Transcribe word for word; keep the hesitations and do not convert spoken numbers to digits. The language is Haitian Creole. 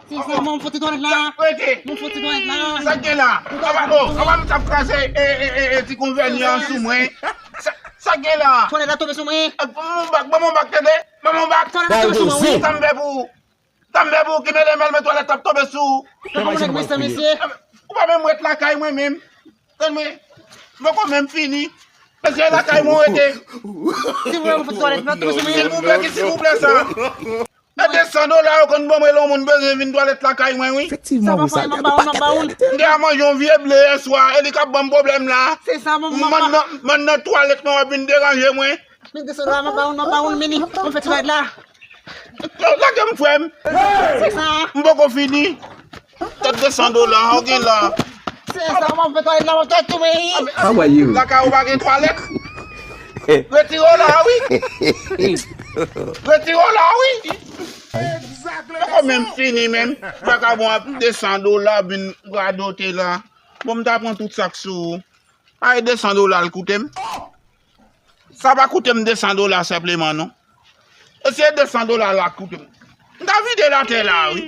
Se sa, mwen, m foti twalèt la. Rete. Mwen foti twalèt la. Sa gen la? Papa, oh, papa, m t ap kraze e, e, e, e, ti konvènyan sou mwen. Sa, sa gen la? Twalèt la tonbe sou mwen. Ban m bak, ban m bak, tande. Ban m bak. Twalèt la tonbe sou mwen, wi. Sa m fè pou ou? Sa m fè pou ou ki mele mèl, men twalèt t ap tonbe sou ou? Ou pa menm ret lakay mwen menm. Tann mwen. M poko menm fini. Mesye lakay mwen rete. Silvouplè, mwen foti twalèt la tonbe sou mwen. Silvouplè, ki silvouplè sa? E de san dola yo konn ban mwen lè yon moun bezwen vin twalèt lakay mwen, wi. Efektivman, wi, sa, m ap ba ou, m ap ba ou. M te a manje yon vye ble yè swa, e li k ap ban m pwoblèm la. Se sa, m ap ba ou. M ann nan, m ann nan twalèt mwen, w ap vin deranje mwen. Mil de san dola, m ap ba ou, m ap ba ou, Mini. Mwen fè ti rad la. Lage m, frè m. Se sa. M poko fini. Tèt de san dola, ou gen la. Se sa, mwen fè twalèt la, mwen fè tou, men. How are you? Lakay ou pa gen twalèt. Retire w la, wi. Retire w la, wi. Poko menm fini, menm. Vakabon ap de san dola, vin radote la. Bon, m ta pran tout sa k sou ou. A e de san dola l koute m. Sa pa koute m de san dola senpleman, non. E se de san dola la koute m. M ta vide l atè la, wi.